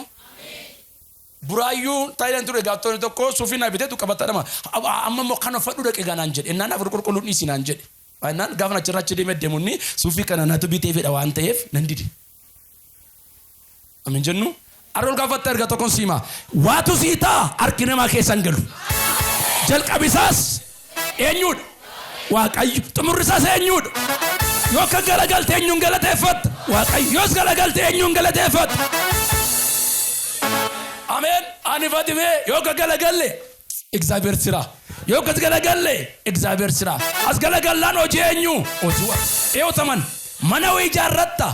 Buraayyuu taayilaan ture gaaftoonni tokko suufii naa biteetu qabatadhama. Amma immoo kan uffadhu dhaqe ganaan jedhe. Innaan afur qulqulluun dhiisi naan jedhe. Innaan gaafa achirra achi deemee deemunni suufii kana naatu bitee fedha waan ta'eef nan dide. Amiin jennu. Arrool gaafatte erga tokkoon siima. Waatu sii ta'a harki namaa keessa hin galu. Jalqabisaas eenyuudha? Waaqayyo. Xumurrisaas eenyuudha? Yoo akka galagalte eenyuun galateeffatta? Waaqayyo. Yoos galagalte eenyuun galateeffatta? Ameen. Ani Fatimee yoo akka galagalle እግዚአብሔር ስራ yoo akkas galagalle እግዚአብሔር ስራ as galagallaan hojii eenyu? Hojii Waaqa. Eeyyoo taman mana wayii ijaarratta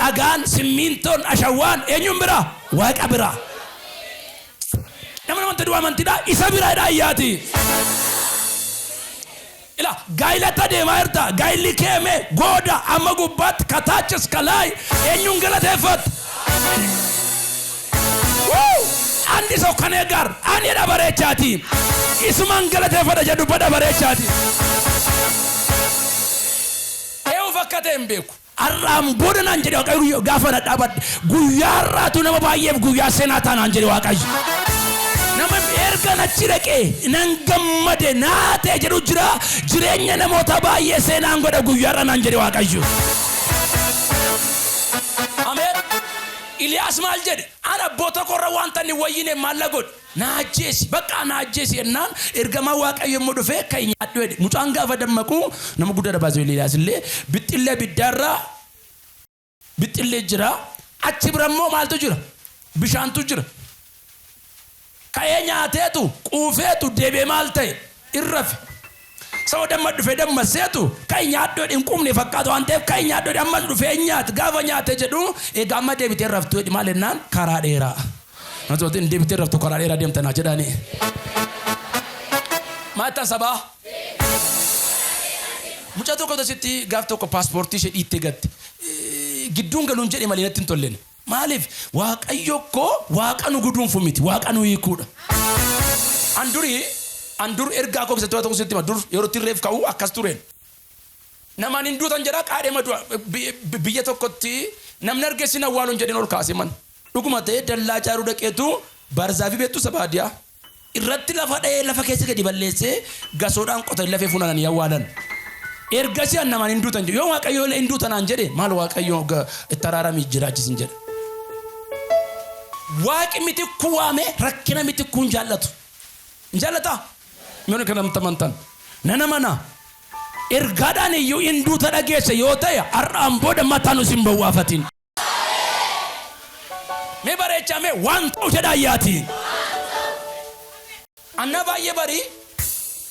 dhagaan simmiintoon ashawwaan eenyuun bira? Waaqa bira. Namni amantii du'a amantiidha isa bira dha ayyaati. Ila gaa'ilatti adeemaa jirta gaa'illi keeme gooda amma gubbaatti kataachis kalaay eenyuun galateeffatta? አንድ ሰው ከኔ ጋር ani dabareechaati isumaan galateeffadha jedhu dabareechaati. Eewu fakkatee hin beeku. Har'aan booda naan jedhe Waaqayyo gaafa na dhaabadhe guyyaa har'aatu nama baay'eef guyyaa seenaa ta'a naan jedhe Waaqayyo. Nama erga achi dhaqee nan gammade naatee jedhu jira jireenya namoota baay'ee seenaan godha guyyaa har'a naan jedhe Waaqayyo. Ameen. Iliyaas maal jedhe? Ana abboota korra wanta inni wayyine maal godhe? Na ajjeesi bakka na ajjeesi jennaan ergamaa Waaqayyo immoo dhufee kan nyaadhu jedhe. Mucaan gaafa dammaqu nama guddaa dabaasee Iliyaas illee bixxillee abiddaarraa bixxillee jira. Achi bira immoo maaltu jira? Bishaantu jira. Ka'ee nyaateetu quufeetu deebi'ee maal ta'e? Irrafe. Saba damma dhufee dammaseetu kan nyaadhu hin quufne fakkaatu waan ta'eef kan nyaadhu ammas dhufee nyaate gaafa nyaate jedhu egaa amma deebitee raftu jedhi maal jennaan karaa dheeraa. Namni hin deebitee raftu karaa dheeraa deemtanaa jedhani. Maal sabaa? Mucaa tokko asitti gaaf tokko paaspoortii ishee dhiittee gatte. Gidduun galuun jedhe malee natti hin tolleen. Maaliif? Waaqayyo koo waaqa nu guduunfu miti waaqa nu hiikuudha. Andurii andur ergaa koo keessatti tokko sitti hima dur yeroo tirreef ka'u akkas tureen. Namaan hin duutan jedhaa qaadhema du'a biyya tokkotti namni argeessin awwaaluun jedheen ol kaase man. Dhuguma ta'ee dallaa caaruu dhaqeetu barzaafi beektu saba baadiyaa. Irratti lafa dha'ee lafa keessa gadi balleessee gasoodhaan qotanii lafee funaananii awwaalan. Ergasii an namaan hin duutan jedhe yoo Waaqayyo illee hin duutanaan jedhe maal Waaqayyo itti araaramii jiraachisin jedhe. Waaqi mitikkuu waame rakkina mitikkuu hin jaallatu. Hin jaallataa? Mi'oonni kan namatti amantan. Nana mana ergaadhaan iyyuu hin duuta dhageesse yoo ta'e har'aan booda mataa nu sin bowwaafatin. Mee bareechaa mee waan ta'u jedha ayyaati. Anna baay'ee barii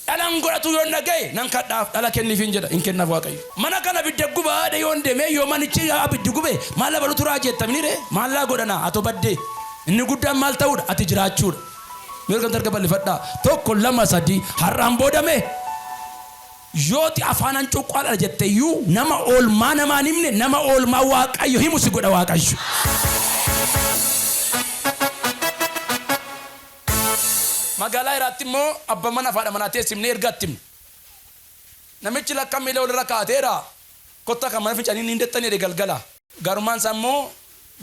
dhalan godhatu yoo dhagaye nan kadhaaf dhala kenniif hin jedha hin kennaaf Waaqayyo. Mana kana abidda gubaadha yoon deemee yoo manichi abiddi gube maal labalu turaa jettamni ree maal laa godhana atoo baddee inni guddaan maal ta'uudha ati jiraachuudha. Mirga tarka bal'ifadhaa 1 2 3 har'aan boodame Yooti afaan hancuqqaadha jette iyyuu nama oolmaa namaan himne nama oolmaa Waaqayyo himu si godha Waaqayyo. Magaalaa Iraatti immoo abbaan manaa fi haadha manaa teessifnee ergaa itti himne. Namichi lakka miila walirra kaa'ateera. Kottaa kan mana fincaanii hin dexxani jedhe galgala. Gaarummaan isaa immoo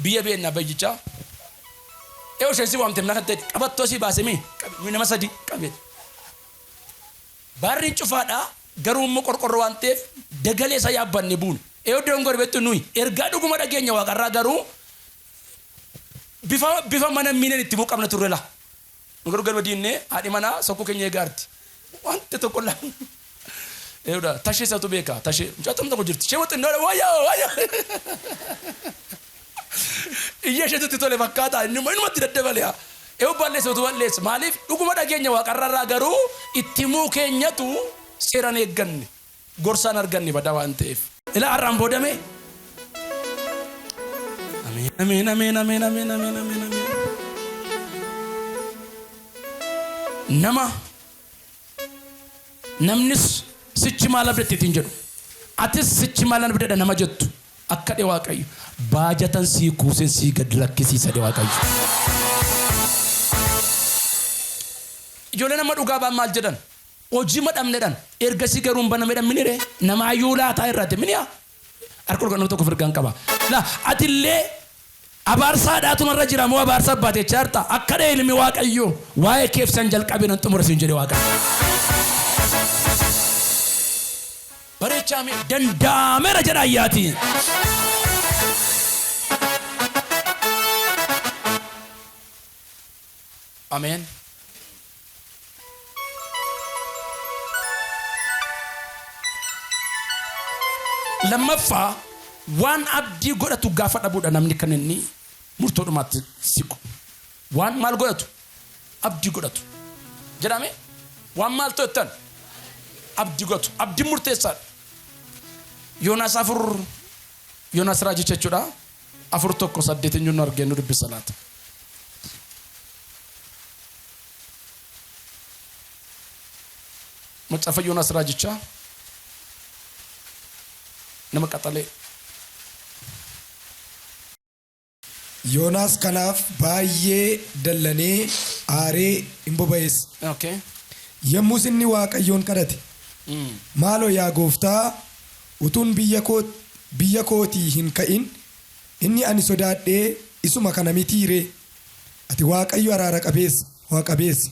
biyya beenna bayyichaa. Eewu isheen si waamte mana kan ta'e qabattoo sii baase mii nuyi nama sadi qabe. Baarriin cufaadha garuu immoo qorqorroo waan ta'eef dagalee isaa yaabbanne buune. Eewu dongore beektu nuyi ergaa dhuguma dhageenya waaqarraa garuu bifa bifa mana miileen itti himuu qabna turre laa. Nu garuu galma diinne haadhi manaa sokkuu keenya eegaarti. Wanta tokko laa. Eewudha tashee isatu beeka tashee mucaa tokko jirti ishee xinnoodha wayyoo wayyoo. Iyya isheetu itti tole fakkaata inni immoo inumatti daddabale haa. Eewu balleessa utuu balleessa maaliif dhuguma dhageenya waaqarrarraa garuu itti himuu keenyatu seeraan eegganne gorsaan arganne badaa waan ta'eef. Ilaa har'aan boodame. Ameen ameen ameen ameen ameen ameen ameen ameen. Nama namnis sichi maal abdatte ittiin jedhu. Atis sichi maal abdadha nama jettu. Akka dhe Waaqayyo baajatan sii kuusen sii gad lakkisiisa dhe Waaqayyo. Ijoolleen amma dhugaa ba'an maal jedhan? Hojii ma dhabne dhan. Ergasii garuu hin baname dhan mini ree? Namaayyuu laataa irraate mini haa? Harka ol kan nama tokko firgaan qaba. La atillee abaarsa haadhaatu narra jira moo abaarsa abbaati jechaa jirta? Akka dhee ilmi Waaqayyoo waa'ee keef san jalqabe nan xumura siin jedhe Waaqayyo. Bareechaa mee danda'ameera jedha ayyaatii. Ameen. Lammaffaa waan abdii godhatu gaafa dhabuudha namni kan inni murtoo dhumaatti siqu. Waan maal godhatu? Abdii godhatu. Jedhame waan maal to'attan? Abdii godhatu. Abdiin murteessaadha. Yoonaas 4 Yoonaas raajicha jechuudha. 4 1 8 eenyuun nu argee nu dubbisa laata? Macaafa Yoonaas raajichaa nama qaxalee. Yoonaas kanaaf baay'ee dallanee aaree in boba'es. Okay. Yommus inni Waaqayyoon kadhate, Maaloo yaa gooftaa, utuun biyya koo biyya kootii hin ka'in, inni ani sodaadhe isuma kana mitii ree? Ati Waaqayyo araara-qabeessa, ho'a-qabeessa,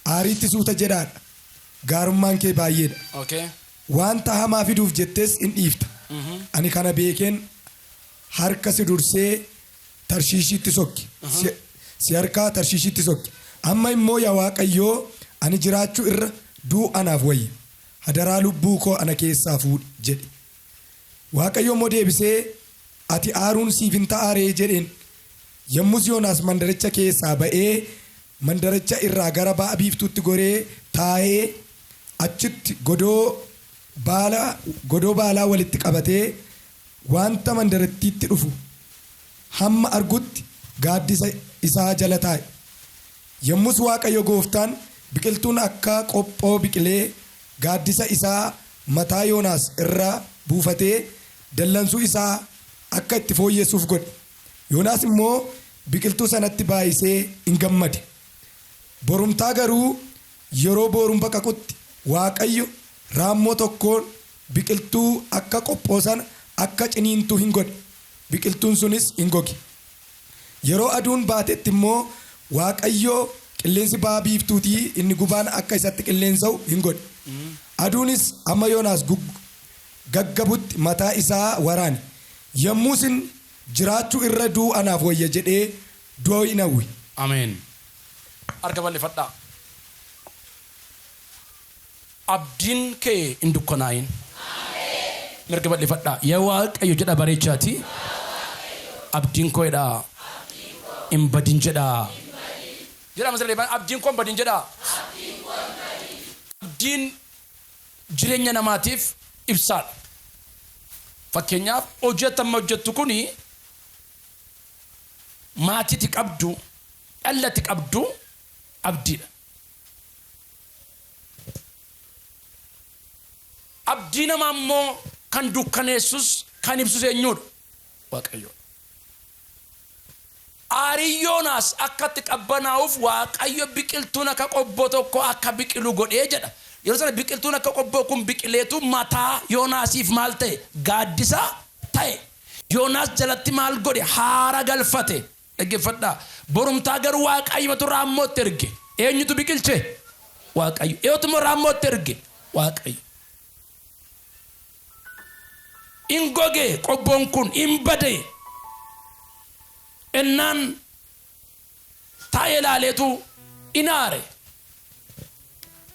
aariitti suuta jedhaa dha, gaarummaan kee baay'ee dha. Okay. Wanta hamaa fiduuf jettes in dhiifta. Ani kana beekeen harka si dursee Tarshiishitti sokke, si, si harkaa Tarshiishitti sokke. Amma immoo yaa Waaqayyo, ani jiraachuu irra du'uu anaaf wayya. Hadaraa lubbuu koo ana keessaa fuudhi jedhe. Waaqayyo immoo deebisee, Ati aaruun siif in ta'aa ree? jedheen. Yommus Yoonaas mandaricha keessaa ba'ee, mandaricha irraa gara ba'a biiftuutti goree taa'ee, achitti godoo baala godoo baalaa walitti qabatee, wanta mandarattiitti dhufu hamma argutti gaaddisa isaa jala taa'e. Yommus Waaqayyo gooftaan biqiltuun akka qophoo biqilee gaaddisa isaa mataa Yoonaas irra buufatee dallansuu isaa akka itti fooyyessuuf godhe. Yoonaas immoo biqiltuu sanatti baay'isee in gammade. Borumtaa garuu yeroo booruun baqaqutti Waaqayyo raammoo tokkoon biqiltuu akka qophoo sana akka ciniintu in godhe, biqiltuun sunis in goge. Yeroo aduun baatetti immoo Waaqayyo qilleensi ba'a biiftuutii inni gubaan akka isatti qilleensa'u in godhe. Aduunis hamma Yoonaas gaggabutti mataa isaa waraane. Yommus inni, Jiraachuu irra du'uu anaaf wayya jedhee du'a in hawwe. Ameen. Harka bal'ifadhaa. Abdiin kee hin dukkanaa'in. Mirga bal'ifadhaa. Yaa Waaqayyo jedha bareechaati. Abdiin koo jedhaa. Hin badin jedhaa. Jedhaa masirra deebi'aa. Abdiin koo hin badin jedhaa. Abdiin jireenya namaatiif ibsaadha. Fakkeenyaaf hojii ati amma hojjettu kuni maatiiti qabdu, dhallati qabdu abdiidha. Abdii namaa immoo kan dukkaneessus kan ibsus eenyudha? Waaqayyoodha. Aariin Yoonaas akka itti qabbanaa'uuf Waaqayyo biqiltuun akka qobboo tokko akka biqilu godhee jedha. Yeroo sana biqiltuun akka qobboo kun biqileetu mataa Yoonaasiif maal ta'e? Gaaddisa ta'e. Yoonaas jalatti maal godhe? Haara galfate. Dhaggeeffadhaa. Borumtaa garuu Waaqayyotu raammootti erge. Eenyutu biqilche? Waaqayyo. Eenyutu immoo raammootti erge? Waaqayyo. In goge qobboon kun in bade. Ennaan taa'ee ilaaleetu in aare.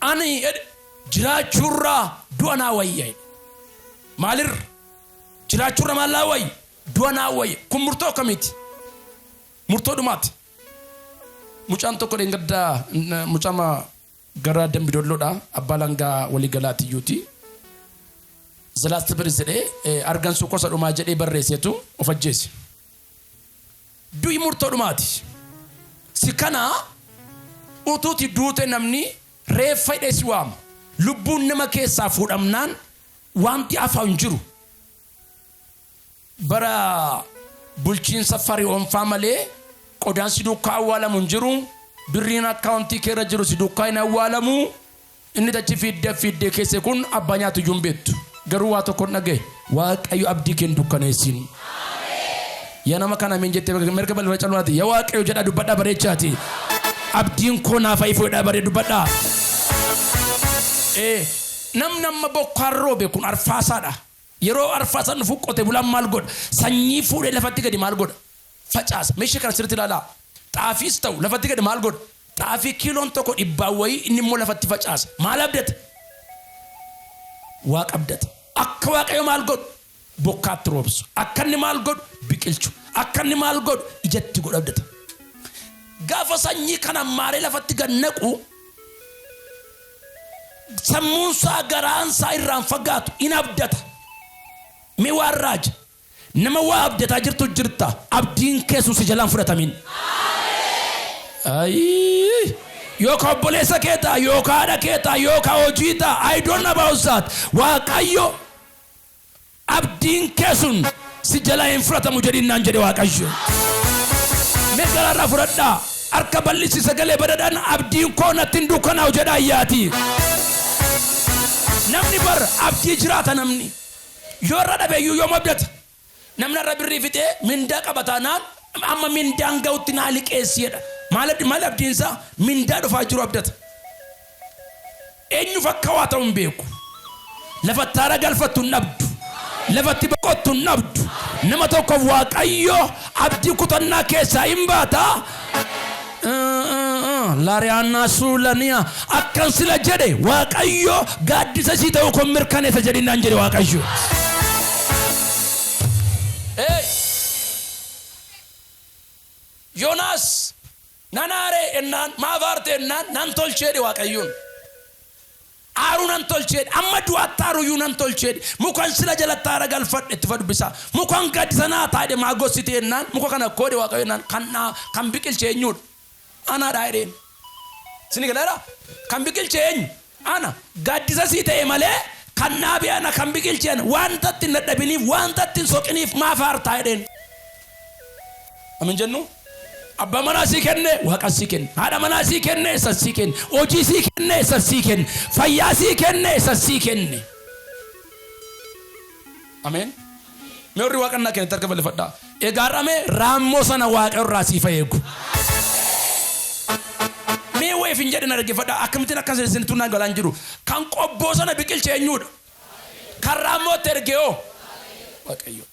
Ani jedhe jiraachuurraa du'a naa wayya jedhe. Maalirra? Jiraachuurra maal naa wayya? Du'a naa wayya. Kun murtoo akkamiiti? Murtoo dhumaati. Mucaan tokko dheengaddaa mucama gara Dambidolloodha. Abbaa langaa waliigalaatiyyuuti. The last breath jedhee argansuu kosa dhumaa jedhee barreesseetu of ajjeese. Du'i murtoo dhumaati. Si kana utuuti duute namni reeffa hidhee si waama. Lubbuun nama keessaa fuudhamnaan wanti hafa hin jiru. Bara bulchiinsa Fari'oonfaa malee qodaan si duukaa awwaalamu hin jiru. Birriin akkaawuntii keerra jiru si duukaa hin awwaalamu. Inni tachi fiiddee fiiddee keesse kun abbaa nyaatu iyyuu hin beektu. Garuu waa tokkon dhagaye. Waaqayyo abdii kee hin dukkaneessin. Yaa nama kana amiin jettee mirga balbala calunaati. Yaa Waaqayyo jedhaa dubbadhaa bareechaati. Abdiin koo naaf haa ifu jedhaa baree dubbadhaa. Ee namni amma bokkaan roobe kun arfaasaadha. Yeroo arfaasaan dhufu qote bulaan maal godha? Sanyii fuudhee lafatti gadi maal godha? Facaasa. Meeshaa kana sirriitti ilaalaa. Xaafiis ta'u lafatti gadi maal godha? Xaafii kiiloon tokko dhibbaan wayii inni immoo lafatti facaasa. Maal abdata? Waaqa abdata. Akka Waaqayyo maal godhu? Bokkaatti roobsu. Akka inni maal godhu? Biqilchu. Akka inni maal godhu? Ijatti godhu abdata. Gaafa sanyii kana maaree lafatti gad naqu sammuunsaa garaansaa irraan fagaatu in abdata. Mee waan raaja. Nama waa abdataa jirtu jirta. Abdiin kee sun si jalaan fudhatamin. Ayii. Yookaan obboleessa kee ta'a, yookaan haadha kee ta'a, yookaan hojii ta'a. I don't know about that. Waaqayyo abdiin kee sun si jalaa hin fudhatamu jedhiin naan jedhe Waaqayyo. Mee garaarraa fudhadhaa. Harka bal'isi sagalee badadhaan abdiin koo natti hin dukkanaa'u jedha ayyaati. Namni bar abdii jiraata namni. Yoo irra dhabe iyyuu yoom abdata? Namni har'a birrii fixee mindaa qaba taanaan amma mindaan ga'utti naa liqeessi jedha. Maal abdi maal abdiin isaa? Mindaa dhufaa jiru abdata. Eenyuuf akka waa ta'u hin beeku. Lafatti haara galfattu hin dhabdu. Lafatti boqottu hin dhabdu. Nama tokkoof Waaqayyo abdii kutannaa keessaa hin baata. Laariyaannaa suulaniya akkan sila jedhe Waaqayyo gaaddisa isii ta'uu kon mirkaneessa jedhinnaan jedhe Waaqayyo. Hey! Yoonaas nan aare ennaan maaf aarte ennaan nan tolcheedhe Waaqayyoon. Aaruu nan tolcheedhe amma du'aatti aaruyyuu nan tolcheedhe mukan sila jalatti aara galfadhe itti fa dubbisaa mukan gaaddisa naa taa'edhe maa gossite ennaan muka kana koodhe Waaqayyo ennaan kan naa kan biqilche eenyuudha anaadha jedheen. Sini galeera kan biqilche eenyu ana gaaddisa sii ta'e malee kan dhaabe ana kan biqilche ana wanta itti hin dadhabiniif wanta itti hin soqiniif maaf aartaa jedheen. Amin jennu abbaa manaa sii kenne waaqa sii kenne haadha manaa sii kenne isa sii kenne hojii sii kenne isa sii kenne fayyaa sii kenne isa sii kenne. Ameen. Mee warri waaqa naa kennetti harka bal'ifadhaa. Egaa har'a mee raammoo sana waaqa irraa siif eegu. Mee wayiif hin jedhin dhaggeeffadhaa akkamittiin akkas isin naa galaan jiru kan qobboo sana biqilche eenyuudha? Kan raammootti erge hoo? Waaqayyo.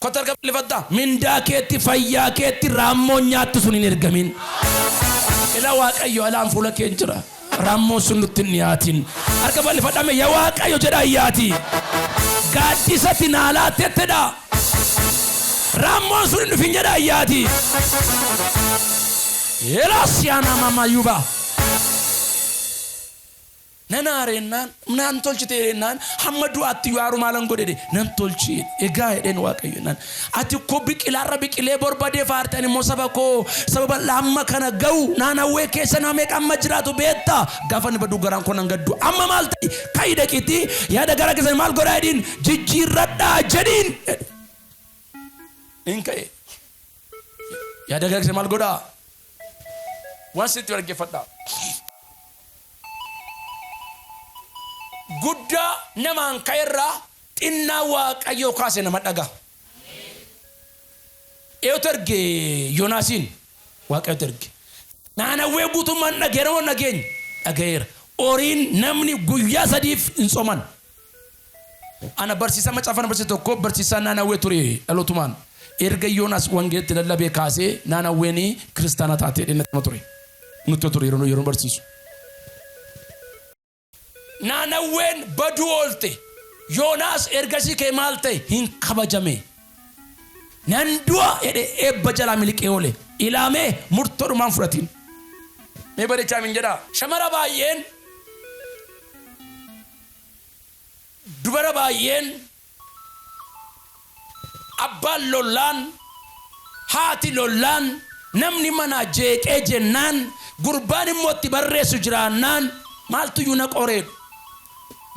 Kottu harka bal'ifadhaa. Mindaa keetti fayyaa keetti raammoon nyaattu sun hin ergamin. Ila Waaqayyo alaan fuula kee jira. Raammoon sun nutti hin dhiyaatin. Harka bal'ifadhaa mee yaa Waaqayyo jedha ayyaati. Gaaddisatti naa laattettedha. Raammoon sun hin dhufin jedha ayyaati. Elaasiyaana mama yuba. Nan aareennaan naan tolchite jennaan hamma du'aatti yoo aaru maalan godhe jedhe nan tolchi egaa jedheen Waaqayyo jennaan ati koo biqilaarra biqilee borbadee faarte ani immoo saba koo saba bal'aa hamma kana ga'u naanawwee keessa nama meeqa amma jiraatu beekta gaafa inni baduu garaan koo nan gaddu amma maal ta'i ka'i dhaqiitii yaada gara keessan maal godhaa jedhiin jijjiirradhaa jedhiin hin ka'e yaada gara keessan maal godhaa waan sitti dhaggeeffadhaa. Guddaa namaan ka'erraa xinnaa Waaqayyoo kaase nama dhaga. Eenyutu erge Yoonaasiin? Waaqayyotu erge. Naanawwee guutummaan dhageera moo dhageenye? Dhagayeera. Horiin namni guyyaa sadiif hin sooman. Ana barsiisaa macaafa na barsiise tokko barsiisaa Naanawwee ture dhalootumaan. Erga Yoonaas wangeelatti lallabee kaasee Naanawween kiristaana taatee dhennatama ture. Nutti ture yeroo yeroo barsiisu. Naanawween baduu oolte. Yoonaas ergasii ka'e maal ta'e? Hin kabajame. Nan du'a jedhee eebba jalaa miliqee oole. Ilaamee murtoodhumaan fudhatiin. Mee bareechaa min jedhaa. Shamara baay'een dubara baay'een abbaan lollaan haati lollaan namni manaa jeeqee jennaan gurbaan immoo itti barreessu jiraannaan maaltu iyyuu na qoreedhu.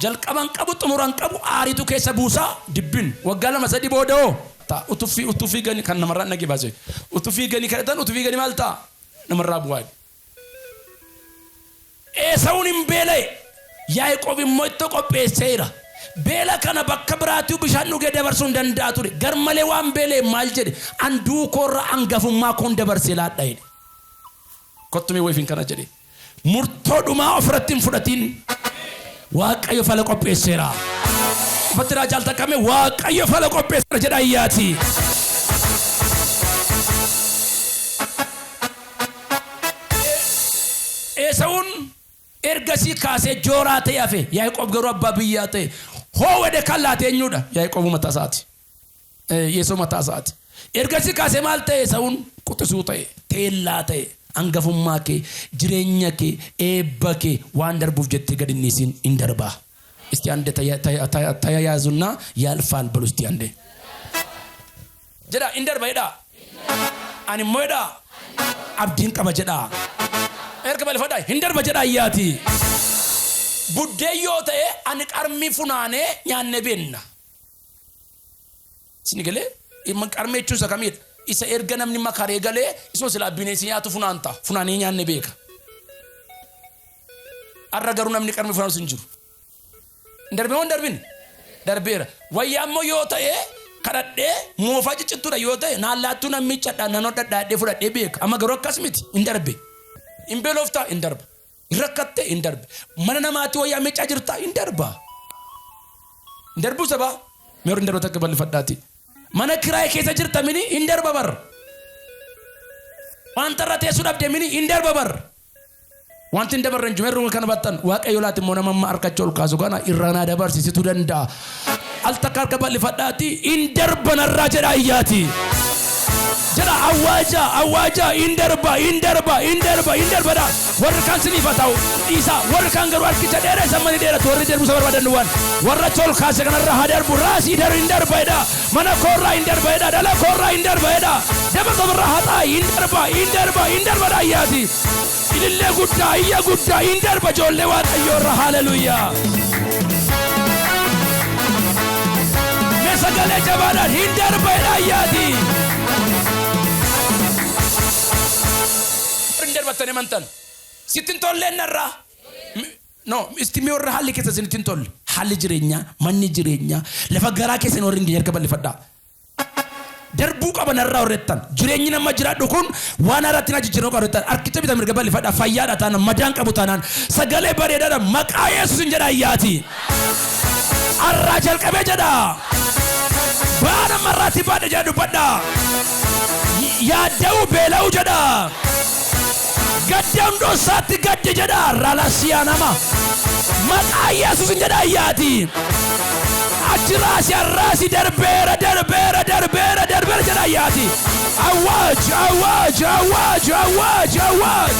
Jalqaban qabu xumuran qabu aariitu keessa buusaa dibbin waggaa lama sadii booda hoo ta'a utuu fi utuu fiiganii kan namarraa nagi baase utuu fiiganii kadhatan utuu fiiganii maal ta'a namarraa bu'aa. Eesawuun hin beela'e Yaaqoob immoo ittoo qopheesseera. Beela kana bakka biraatuu bishaan dhugee dabarsuu hin danda'a ture. Garmalee waan beela'e maal jedhe an du'uu koorra hangafummaa koon dabarsee laadha jedhe. Kottu mee wayifiin kana jedhe. Murtoo dhumaa ofirratti hin fudhatiin. Waaqayyo fala qopheesseera. Ufatti raajaa al takkame Waaqayyo fala qopheesseera jedha ayyaati. Eesawuun ergasii kaasee jooraa ta'e hafe. Yaaqoob garuu abbaa biyyaa ta'e. Hoo wede kan laate eenyudha? Yaaqoob mataa isaati. Yeesoo mataa isaati. Ergasii kaasee maal ta'e? Eesawuun quxisuu ta'e, teellaa ta'e. Hangafummaa kee, jireenya kee, eebba kee waan darbuuf jettee gad hin dhiisin hin darbaa. Isti ande tayayaazunna yaalfaal balu isti ande. Jedha hin darba jedhaa. Ani immoo jedhaa abdiin qaba jedhaa. Erga balifadhaa hin darba jedhaa ayyaati. Buddeen yoo ta'e ani qarmii funaanee nyaannee beenna. Isin galee qarmee jechuun isa kamiidha? Isa erga namni makaree galee isuma silaa bineensi nyaatu funaanta. Funaanee nyaannee beeka. Har'a garuu namni qarmii funaanus hin jiru. Hin darbine moo hin darbine? Darbeera. Wayyaa immoo yoo ta'e kadhadhee moofaa ciccittuudha yoo ta'e naan laattuu nan miiccadha nan hodhadha jedhee fudhadhee beeka. Amma garuu akkas miti hin darbe. Hin beeloftaa hin darba. Hin rakkatte hin darbe. Mana namaatti wayyaa miiccaa jirtaa hin darba. Hin darbuu sabaa? Mee warri hin darba takka bal'ifadhaati. Mana kiraay keessa jirta mini hin darba bar. Wanta irra teessu dhabde mini hin darba bar. Wanti hin dabarre hin jiru. Merruma kana battan Waaqayyo laati immoo nama amma harkacha ol kaasu kana irraa naa dabarsisitu danda'a. Al takka harka bal'ifadhaati hin darba narraa jedha ayyaati. Jedha awwaaja awwaaja hin darba hin darba hin darba hin darba dha. Warri kaan siniif haa ta'u dhiisaa warri kaan garuu harkicha dheeressa amma ni dheeratu warri darbuu isa barbaadan duwwaan warra achi ol kaase kanarraa haa darbu raasii daru hin darba jedha mana koorraa hin darba jedha dhala koorraa hin darba jedha daba koorraa haxaa hin darba hin darba hin darba dha ayyaati. Ilillee guddaa iyya guddaa hin darba ijoollee Waaqayyoo irra haleluuyaa. Mee sagalee jabaadhaan hin darba jedha ayyaati. Hin darbattanii amantan. Sitti hin tolleen narraa. No, isti mee warra haalli keessa isinitti hin tolle. Haalli jireenyaa, manni jireenyaa, lafa garaa keessan warri hin geenye harka bal'ifadhaa. Darbuu qaba narraa warrettan. Jireenyi nama jiraadhu kun waan haaraatti na jijjiiruu qaba warrettan. Harkicha bita mirga bal'ifadhaa. Fayyaadha taanaan, madaan qabu taanaan. Sagalee bareedaadha maqaa Yesuusin jedha ayyaati. Arraa jalqabee jedha. Ba'aa nama irraatti baadhe jedha dubbadhaa. Yaadda'uu beela'uu jedha. Gadda hundoosaatti gaddi jedha. Ralasiyaa nama. Maqaa Yesuusin jedha ayyaati. Achi raasi arraasi darbeera darbeera darbeera darbeera jedha ayyaati. Awwaaj awwaaj awwaaj awwaaj awwaaj.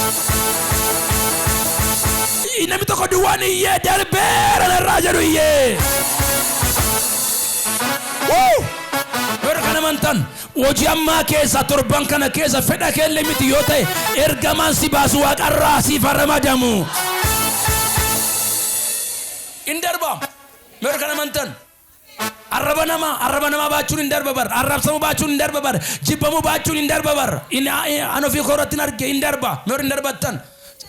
Namni tokko duwwaan iyyee darbeera narraa jedhu iyyee. Wuu! Warra kana amantan hojii ammaa keessa torban kana keessa fedha keellee miti yoo ta'e ergamaan si baasu waaqarraa siif haa ramadamu. In darba. Warra kana amantan. Arraba namaa arraba namaa baachuun hin darba bar. Arrabsamuu baachuun hin darba bar. Jibbamuu baachuun hin darba bar. An ofii koo irratti hin arge hin darba. Warri hin darbattan.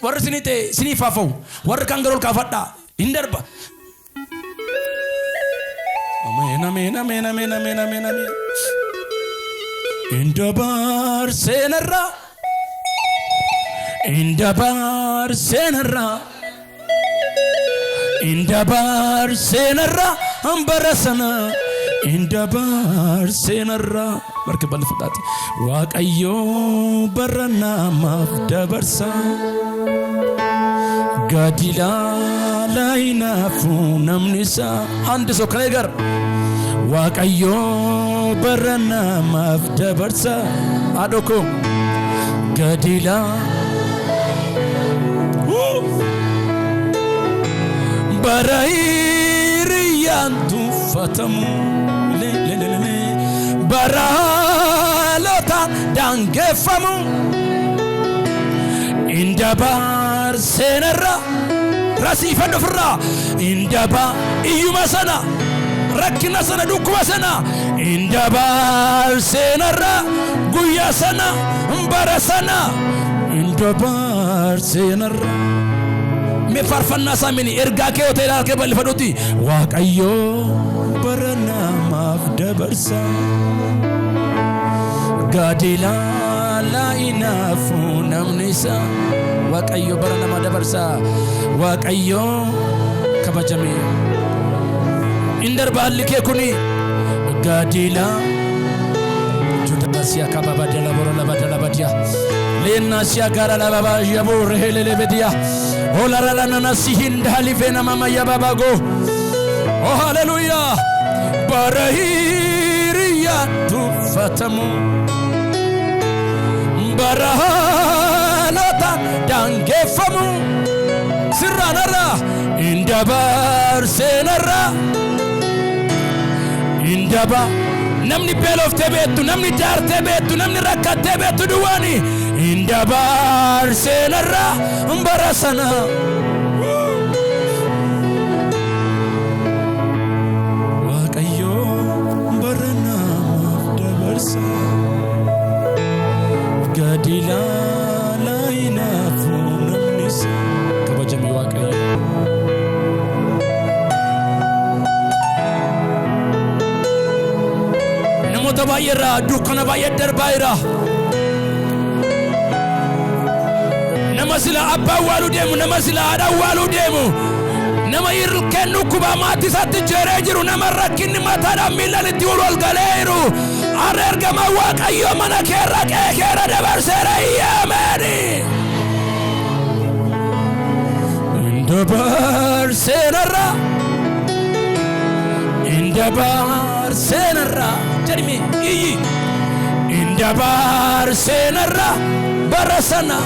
Warri isinii ta'e isiniif haa fa'u. Warri kaan garuu ol kaafadhaa. Hin darba. Ameen ameen ameen ameen ameen ameen ameen. Hin dabarseenarraa. Hin dabarseenarraa. Hin dabarseenarraa bara sana. Hin dabarseenarraa. Barka balfadhaati. Waaqayyoo bara namaaf dabarsa. Gadi ilaalaa hinaafu namni isaa. አንድ ሰው ከኔ ጋር Waaqayyoo bara namaaf dabarsa. Haadhoo koo gadi ilaalaa. Bara hiriyyaan tuffatamu. Bara haalotaan daangeffamu. Hin dabarseenarra. Rasiifadhu ofirraa. Hin daba iyyuma sana. Rakkina sana dhukkuba sana. Hin dabarseenarra. Guyyaa sana. Bara sana. Hin dabarseenarra. Mee faarfannaa isaa mini ergaa kee hoteela harka bal'ifadhuuti. Waaqayyoo bara namaaf dabarsa. Gadi ilaalaa hinaafu namni isaa. Waaqayyo bara nama dabarsa. Waaqayyo kabajame. Hin darba haalli kee kuni. Gadi ilaalaa. Judaasiyaa kababa dala bora laba dala badiya. Leennaasiyaa gara laba yaboo rehelele bediya. Olarala nana sihinda halifena mama yababago. Oh hallelujah. Bara hiriyyaan tuffatamu. Bara haalotaan daangeffamu. Sirraanarraa hin dabarseenarraa. Hin daba. Namni beeloftee beektu, namni jaartee beektu, namni rakkattee beektu duwwaani. Hin dabarseenarraa bara sana. Waaqayyoo bara namaaf dabarsa. Gadi ilaalaa hinaafu namni isaa. Kabajame Waaqayyo. Namoota baay'eerraa dukkana baay'ee darbaa jira. Nama sila abbaa awwaaluu deemu, nama sila haadha awwaaluu deemu, nama ilkeen dhukkubaa maatii isaatti jeeree jiru, nama rakkinni mataadhaan miilaan itti ol ol galee jiru. Har'a ergama Waaqayyoo mana keerra qe'ee keerra dabarseera iyyameeni. Hin dabarseenarraa. Hin dabarseenarraa. Jedhimi iyyi. Hin dabarseenarraa bara sana.